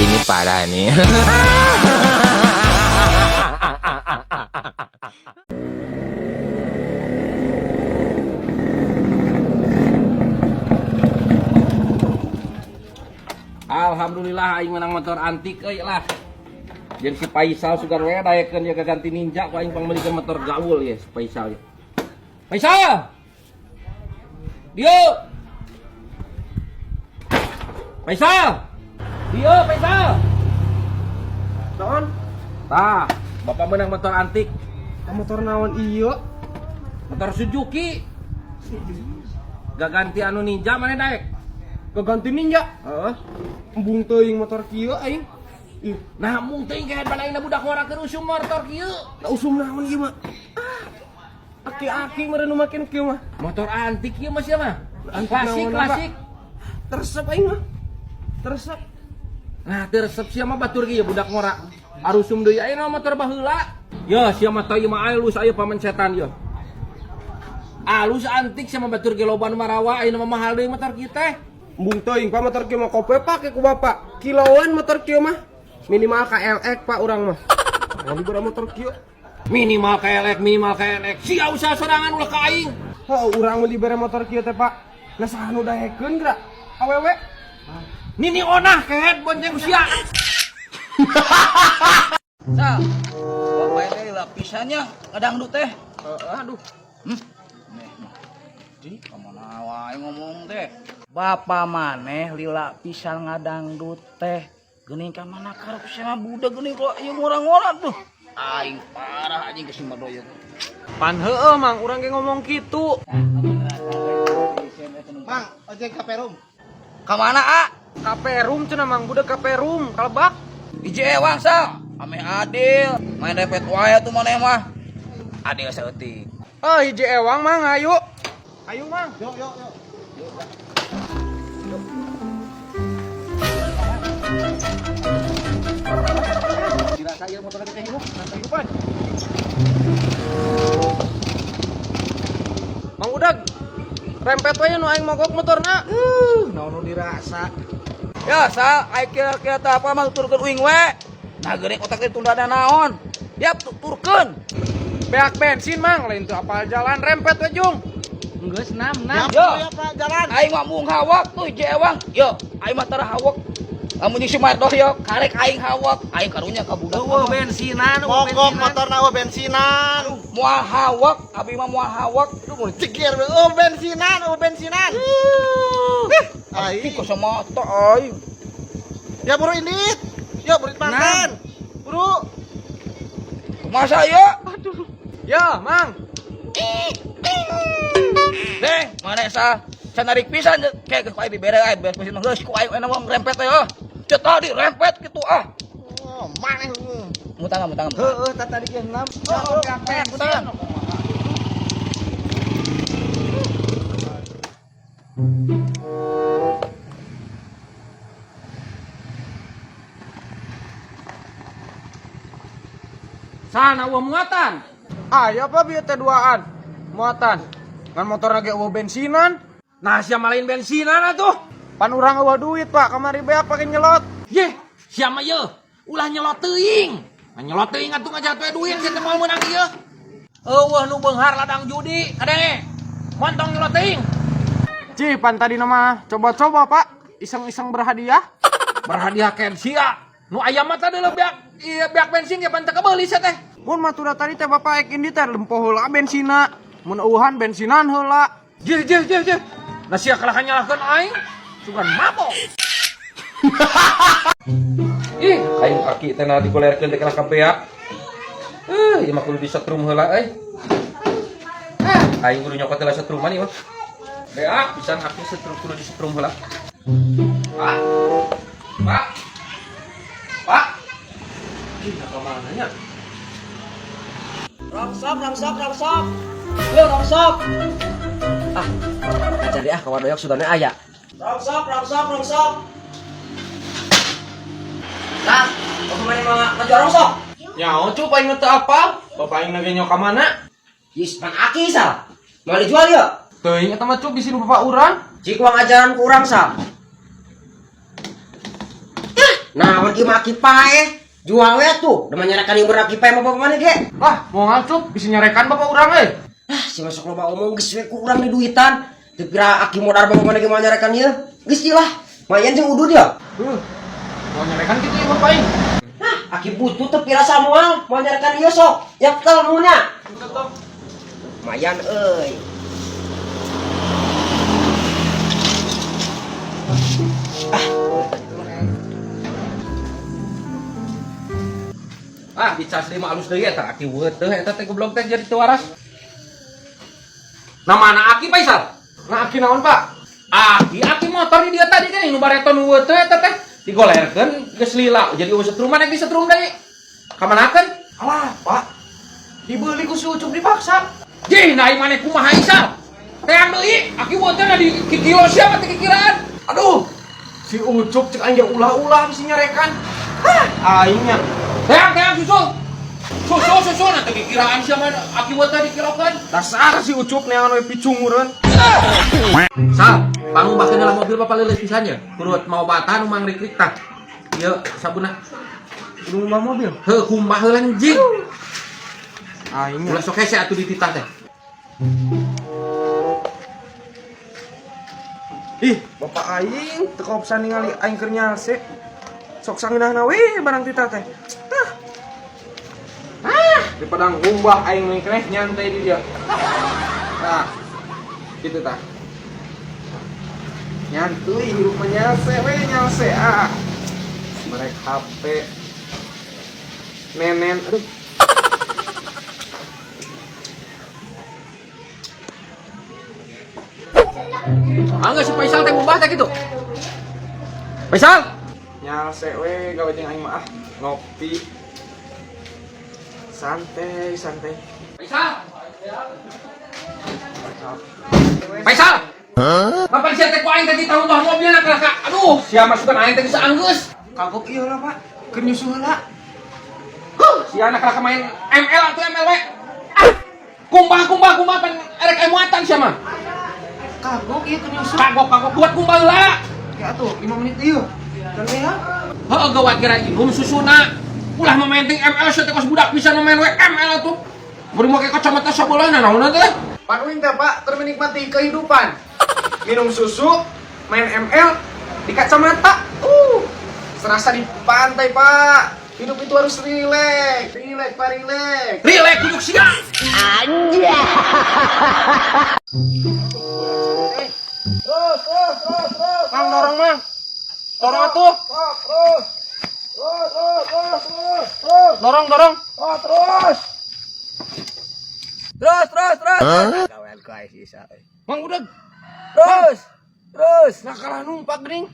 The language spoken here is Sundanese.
Ini parah nih. Alhamdulillah aing menang motor antik euy lah. Jadi si Faisal sugan we daekeun dia ganti Ninja ku aing pangmeulikeun motor gaul ya si Faisal ya. Faisal. Dio. Faisal. Dio Faisal. Naon? Tah, bapak menang motor antik, Motor naon ieu? Motor Suzuki. Gak ganti anu Ninja mana daek? Gaganti Ninja. Heeh. Embung teuing motor kieu aing. Ih, Nah, mung teuing kayak balaina budak ngora keur usum motor kieu. Da usum naon ieu mah? Ah. Aki-aki meureun nu maken kieu mah. Motor antik ieu mah sia mah. Antik Klasik, naon, klasik. Teu resep aing mah. Teu resep. Nah, teu resep sia mah batur ge budak ngora. Arusum deui ayeuna motor baheula. Ya, sia mah teu ieu mah alus aya pamencetan ye. Alus antik sia mah batur ge loba nu marawa ayeuna mah mahal deui motor kieu teh. Embung teuing Pak motor kieu mah kope pake ku bapak. Kiloan motor kieu mah. Minimal KLX Pak urang mah. Kalau diberi motor kieu. Minimal KLX, minimal KLX. Sia usaha sorangan ulah ka aing. Heuh, urang mah dibere motor kieu teh Pak. Nah saha nu daekeun geura? Awewe. Nini onah kehed bonceng sia. Sal, bapak teh lapisannya ngadangdut teh. Aduh. Nih, mah. Di kamana wae ngomong teh. Bapak maneh lila pisan ngadangdut teh. Geuning ka mana karep sia mah budak geuning kok ieu ngora-ngora tuh. Aing parah anjing ke si Mardoyok. Pan heueuh Mang, urang ge ngomong kitu. Mang, ojek ka Perum. Ka mana a? Ka Perum cenah Mang, budak ka Perum, kalebak. Hiji ewang sal. Ameh adil, main repet wae tuh maneh mah. Adil saeutik. Oh, hiji ewang Mang, ayo. Ayo Mang. Yuk, yuk, yuk. Dirasa ieu motor teh hirup, hirupan. Mang Udag, rempet we nu aing mogok motorna. Naon nu dirasa. Ya, sal, aing kira-kira teh apa mah tuturkeun uing we. Nah, geuning otak teh tundana naon. Yap, tuturkeun. Beak bensin Mang, lain teu apal jalan rempet we jung. Geus nam nam. Yo, Yo, ya, Pak, jalan. aing mah mung hawak tuh hiji ewang. Yo, aing mah tara hawak. Lamun jeung si Mardoyok, karek aing hawak. Aing karunya ka budak. Eueuh bensinan, eueuh Mogok bensinan. motor na bensinan. Moal hawak, abi mah moal hawak. Aduh, mau ceger. Oh, bensinan, oh bensinan. Aing Ai. kok sama mata aing. Ya buru indit. Yuk, buru mantan. Buru. Kumaha ya? Ya, Mang. Deh, mana sa? Sa narik pisan kayak ku aing dibere aing beres mesin geus ku aing enak mah rempet teh ah. Cek tadi rempet gitu ah. Oh, maneh lu. Mutang mutang. Heeh, tadi ge enam. Oh, beak bensin. Sana eueuh muatan. Aya apa bieu teh duaan? Muatan. Ngan motor ge eueuh bensinan. Nah, sia mah lain bensinan atuh. Pan urang eueuh duit, Pak. Kamari beak pake nyelot. Yeh, sia mah ye, ulah nyelot teuing. Nah, nyelot teuing atuh ngajat we duit sia teh moal meunang ieu. Eueuh nu beunghar ladang judi, kadenge. Montong nyelot teuing. Ci, pan tadi nama coba-coba, Pak. Iseng-iseng berhadiah. Berhadiah ken sia. Nu aya mah tadi beak ieu beak bensin ge pan teu kebeuli sia teh. Mun matura tadi teh bapak ek indi teh lempoh heula bensina. Mun eueuhan bensinan heula. Jeh jeh jeh jeh. Nah sia kalah nyalahkeun aing, sugan mabok. Ih, aing kaki teh nah dikolerkeun teh kalah ka beak. Eh, ieu mah kudu disetrum heula euy. Aing kudu nyokot heula setruman ieu mah. Beak pisan aku setrum kudu disetrum heula. Pak. Pak. Pak. Ih, nah ka nya? Rongsok, rongsok, rongsok. Yo, rongsok. Ah, cari ah kawan doyok sudahnya aya. Rongsok, rongsok, rongsok. Nah, kau kemarin mau ngajual rongsok? Nyaho cup aing teu apal. Bapak aing nage nyok ka mana? Yis, pan aki sal. Mau dijual ya? Teuing eta mah cup bisi nu bapak urang. Cik uang ajaran kurang sal. Naon ieu mah aki paeh? Jual we tuh, da nyarekan ieu aki paeh mah bapak maneh ge. Lah, moal Cup, bisa nyarekan bapak urang euy. Ah, si masuk loba omong geus we ku urang di duitan. Teu pira aki modar bapak maneh ge moal nyarekan ieu. Geus ieu lah. Mayan jeung udud ya. Huh. Mau nyarekan kitu ieu bapak aing. Hah, aki butuh teu pira samoal moal nyarekan ieu sok. Yaptel munya. Lumayan euy. Ah, dicas deui mah alus deui eta aki weuh teh eta teh goblok teh jadi teu waras. Nah mana aki Faisal? Nah, aki naon, Pak? Aki aki motor di dia tadi kan nu bareto nu weuh teh eta teh digolerkeun geus lila jadi eueuh setrum mana disetrum deui. Kamanakeun? Alah, Pak. Dibeli ku si Ucup dipaksa. Jih, nah maneh kumaha Isal? Teang deui, aki weuh teh na di kikilo siapa teh kikiraan? Aduh. Si Ucup cek aing ge ulah-ulah bisa nyarekan. Hah, aingnya. Teang teang susul. Susul susul nanti kikiraan siapa aki weuh teh dikilokeun. Dasar si Ucup neangan we picungureun. Sal, pangumbahkeun dalam mobil bapak leuleus pisan ya. Kurut mau batan nu mangrikrik tah. Ieu sabunna. Kudu ngumbah mobil. Heuh kumbah heula anjing. Aingnya. Ulah sok hese atuh dititah teh. Ih, bapak aing teu kaopsan ningali aing keur nyalse. Sok sangeunahna we barang tita teh. Tah. Ah, daripada ngumbah aing mah nyantai di dia. Tah. Gitu tah. Nyantuy hirup mah nyalse we nyalse ah. Merek HP. Nenen, aduh. Ah geus si Faisal teh ngumbah teh kitu. Faisal, Nyalse we gawe jeung aing mah ah. Ngopi. Santai, santai. Faisal. Faisal. Kapan sia teh ku aing teh ditambah mobilna ka ka. Aduh, sia masukan aing teh geus anggeus. Kagok ieu lah, Pak. Keur nyusu heula. Huh, si anak ka main ML atau MLW. Ah, kumbah kumbah kumbah pan erek emuatan sia mah. Kagok ieu keur nyusu. Kagok kagok buat kumbah heula. Ya atuh, 5 menit ieu. Dan ya. Heeh gawat kira inum susuna. Ulah memainting ML sia teh kos budak bisa main we ML atuh. Bari make kacamata sabeulana naon teh? Pan uing teh, Pak, keur menikmati kehidupan. Minum susu, main ML di kacamata. Serasa di pantai, Pak. Hidup itu harus rileks. Rileks, Pak, rileks. Rileks duduk sia. Terus, terus, terus, terus. Mang, dorong, Mang. Dorong atuh. Terus, terus. Terus, terus, terus, terus, terus. Dorong, dorong. Oh, terus. Terus terus terus. Gawean ku aing si Isa. Mang udah Terus terus. Nah, kalah numpak, geuning.